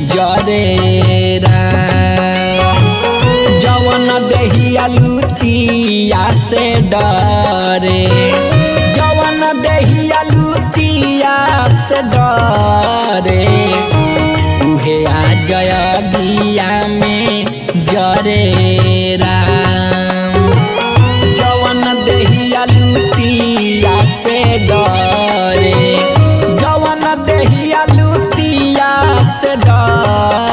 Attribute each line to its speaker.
Speaker 1: जरे राम। जवन देहिया लुतिया से डरे, जवन देहिया लुतिया से डरे, उहे आ जय गिया में जरे राम। जवन देहिया लुतिया से डरे, जवन देहिया लुतिया से डरे।